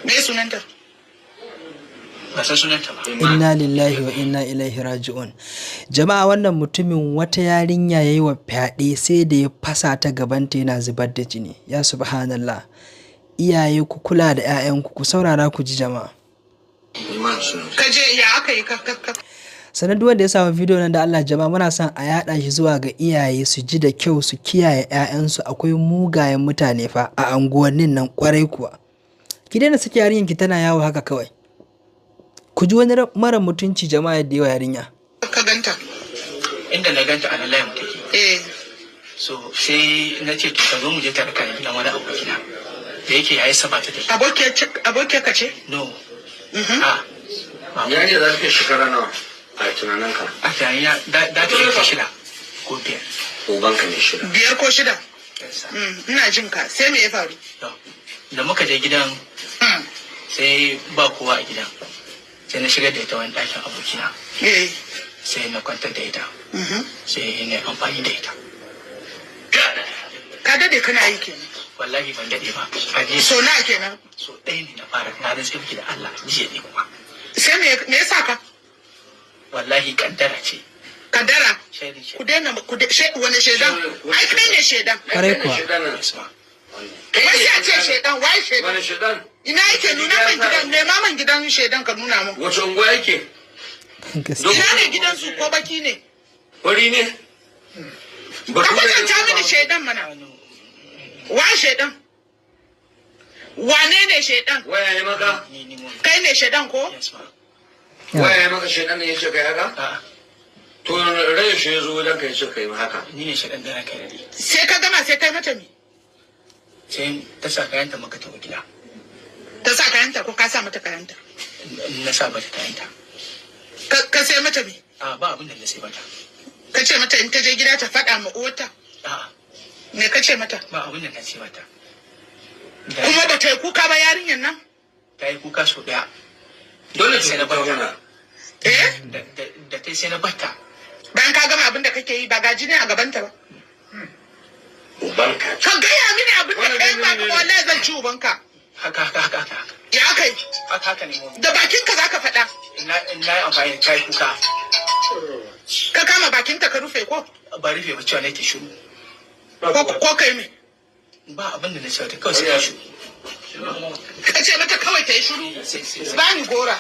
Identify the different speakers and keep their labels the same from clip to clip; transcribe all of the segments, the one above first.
Speaker 1: Me sunanta?
Speaker 2: Ba san sunanta ba.
Speaker 3: Inna lillahi wa inna ilaihi raji'un. Jama'a, wannan mutumin wata yarinya ya yi wa fyaɗe, sai da ya fasa ta gabanta yana zubar da jini. Ya subhanallah! Iyaye, ku kula da 'ya'yanku. Ku saurara ku ji, jama'a.
Speaker 4: Iman sunan.
Speaker 1: Ka je, ya aka yi ka
Speaker 3: Sannan duk wanda ya samu bidiyo nan, da Allah jama'a, muna son a yaɗa shi zuwa ga iyaye su ji da kyau, su kiyaye 'ya'yansu. Akwai mugayen mutane fa a anguwannin nan, kwarai kuwa. Ki daina saki yarinyar ki tana yawo haka kawai. Ku ji wani mara mutunci, jama'a, yadda yawa yarinya.
Speaker 1: Ka ganta?
Speaker 2: Inda na ganta, a nan layin take. So sai na ce, to ka zo mu je tare kan gidan wani abokina da yake yayi saba ta take.
Speaker 1: Abokiyar ka ce?
Speaker 2: No. A ba.
Speaker 4: Yarinya za ta kai shekara nawa a tunaninka?
Speaker 2: A tunanina da ta iya kai 6 ko 5.
Speaker 4: Ubanka ne 6.
Speaker 1: 5 ko 6?
Speaker 2: Yes, sir.
Speaker 1: Ina jin ka. Sai me ya faru?
Speaker 2: To, da muka je gidan, sai ba kowa a gidan, sai na shigar da ita wani ɗakin abokina. Sai na kwantar da ita. Sai na yi amfani da ita.
Speaker 1: Ka dade kana yi kenan?
Speaker 2: Wallahi ban daɗe ba a je.
Speaker 1: So na kenan?
Speaker 2: So ɗaya ne na fara, na rantse miki da Allah, jiya ne kuma.
Speaker 1: Sai me yasa ka?
Speaker 2: Wallahi kaddara ce.
Speaker 1: Kaddara?
Speaker 2: Shaidin shi.
Speaker 1: Ku daina ku wani shaidan? Ai kai ne shaidan.
Speaker 3: Kwarai kuwa.
Speaker 2: Yes, ma.
Speaker 1: Wai sai a ce shaidan, wai shaidan.
Speaker 4: Wani shaidan?
Speaker 1: Ina yake? Nuna man gidan, nema man gidan shaidan ka nuna mun.
Speaker 4: Wace unguwa yake?
Speaker 3: Gaskiya.
Speaker 1: Ina ne gidan su, ko baki ne?
Speaker 4: Wari ne?
Speaker 1: Ka kwatanta mini shaidan mana. Wa shaidan? Wane ne shaidan?
Speaker 4: Waya ya maka?
Speaker 2: Ni mu.
Speaker 1: Kai ne shaidan ko?
Speaker 2: Yes, ma.
Speaker 4: Waya ya maka shaidan ne ya ce kai haka?
Speaker 2: A'a.
Speaker 4: To, rai shi ya zo wajen ka ya ce kai haka?
Speaker 2: Ni ne shaidan da ranka da.
Speaker 1: Sai ka gama, sai kai mata me?
Speaker 2: Sai ta sa kayanta muka tafi gida.
Speaker 1: Ta sa kayanta ko ka sa mata kayanta?
Speaker 2: Na sa mata kayanta.
Speaker 1: Ka sai mata me?
Speaker 2: A, ba abin da na sai mata.
Speaker 1: Ka ce mata in ta je gida ta faɗa ma uwarta?
Speaker 2: A'a.
Speaker 1: Me ka ce mata?
Speaker 2: Ba abin da na ce mata.
Speaker 1: Kuma ba ta yi kuka ba yarinyar nan?
Speaker 2: Ta yi kuka sau ɗaya.
Speaker 4: Dole
Speaker 2: sai
Speaker 4: ta
Speaker 2: na
Speaker 4: kuka
Speaker 2: barta.
Speaker 4: mana.
Speaker 1: Eh?
Speaker 2: Da ta yi, sai na barta.
Speaker 1: Bayan ka gama abin da kake yi, ba gaji ne a gabanta ba?
Speaker 4: Ubanka.
Speaker 1: Ka gaya mini abin da
Speaker 4: Wannan
Speaker 1: kai ba
Speaker 4: ne ne.
Speaker 1: Wallahi zan ci ubanka.
Speaker 2: Haka haka haka haka haka.
Speaker 1: Ya kai?
Speaker 2: Haka haka ne mu.
Speaker 1: Da bakinka zaka faɗa.
Speaker 2: Na yi amfani da ta yi kuka.
Speaker 1: Ka kama bakinta ka rufe ko?
Speaker 2: Ba rufe ba, cewa nake shiru.
Speaker 1: Ko kai me?
Speaker 2: Ba abin da na ce mata, kawai sai na shiru.
Speaker 1: Ka ce mata kawai ta yi shiru?
Speaker 2: Sai
Speaker 1: Ba ni gora.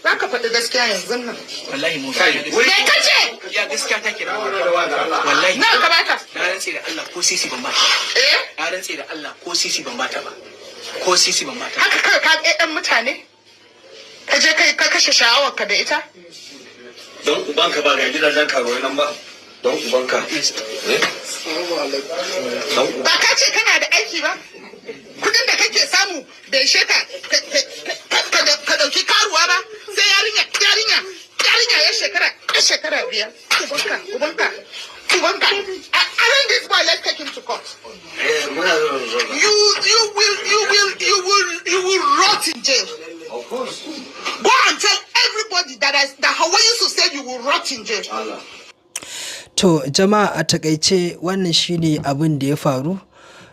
Speaker 1: Za ka faɗi gaskiya yanzu nan.
Speaker 2: Wallahi mu.
Speaker 4: Kai,
Speaker 1: Me ka ce?
Speaker 2: Ya gaskiya take da wallahi.
Speaker 1: Nawa ka bata?
Speaker 2: Na rantse da Allah, ko sisi ban bata.
Speaker 1: Eh?
Speaker 2: Na rantse da Allah, ko sisi ban bata ba, ko sisi ban bata.
Speaker 1: Haka kawai ka ga ɗan mutane? Ka je kai ka kashe sha'awarka da ita?
Speaker 4: Don ubanka, ba ga gidajen karuwai nan ba. Don ubanka. Eh? Don
Speaker 1: Ba ka ce kana da aiki ba? Kudin da kake samu bai ishe ka ka dauki karuwa ba, sai yarinya yarinya yarinya ya shekara 5. Ubanka, ubanka, ubanka. Arrest this boy, let's take him to court.
Speaker 4: Eh, muna zuwa zuwa.
Speaker 1: You will rot in jail.
Speaker 4: Of course.
Speaker 1: Go and tell everybody that Hawa Yusuf said you will rot in jail.
Speaker 4: Allah.
Speaker 3: To jama'a, a takaice wannan shine abin da ya faru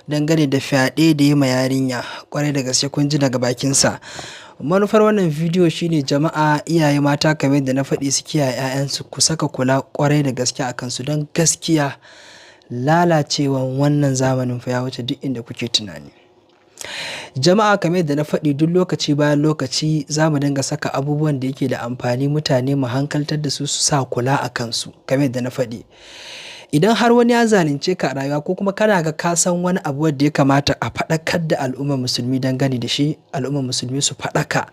Speaker 3: dangane da fyaɗe da ya ma yarinya. Kwarai da gaske, kun ji daga bakinsa. Manufar wannan bidiyo shine, jama'a, iyaye mata, kamar yadda na faɗi, su kiyaye 'ya'yansu, ku saka kula kwarai da gaske a kansu, don gaskiya lalacewan wannan zamanin fa ya wuce duk inda kuke tunani. Jama'a, kamar yadda na faɗi, duk lokaci bayan lokaci za mu dinga saka abubuwan da yake da amfani, mutane mu hankaltar da su, su sa kula a kansu. Kamar yadda na faɗi, idan har wani ya zalunce ka a rayuwa, ko kuma kana ga ka san wani abu wanda ya kamata a faɗakar da al'ummar Musulmi dangane da shi, al'ummar Musulmi su faɗaka,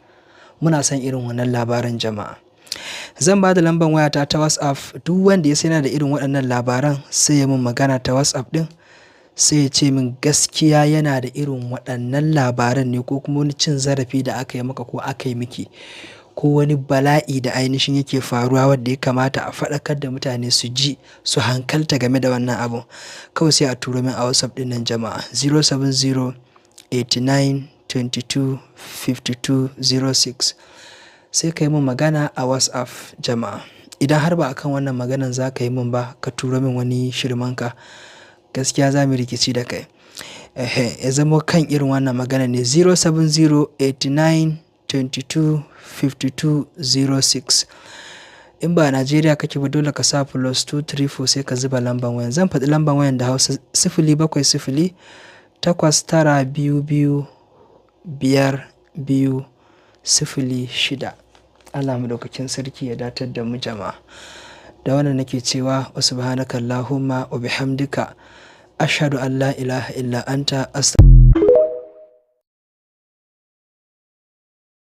Speaker 3: muna son irin wannan labaran. Jama'a, zan ba da lambar wayata ta WhatsApp. Duk wanda ya yana da irin waɗannan labaran, sai ya min magana ta WhatsApp ɗin, sai ya ce min gaskiya yana da irin waɗannan labaran ne, ko kuma wani cin zarafi da aka yi maka ko aka yi miki, ko wani bala'i da ainihin yake faruwa wadda ya kamata a faɗakar da mutane su ji, su hankalta game da wannan abun. Kawai sai a turo min a WhatsApp ɗin nan, jama'a: 070 89 22 52 06. Sai ka yi min magana a WhatsApp. Jama'a, idan har ba akan wannan maganan za ka yi min ba, ka turo min wani shirmanka, gaskiya za mu rikici da kai. Ehe, ya zama kan irin wannan magana ne, 070 89 22 52 06. In ba a Najeriya kake ba, dole ka sa +234, sai ka zuba lamban wayan. Zan faɗi lamban wayan da Hausa: 07089225206. Allah Maɗaukakin Sarki ya datar da mu, jama'a. Da wannan nake cewa wa subhanaka Allahumma wa bihamdika, ashhadu an la ilaha illa anta.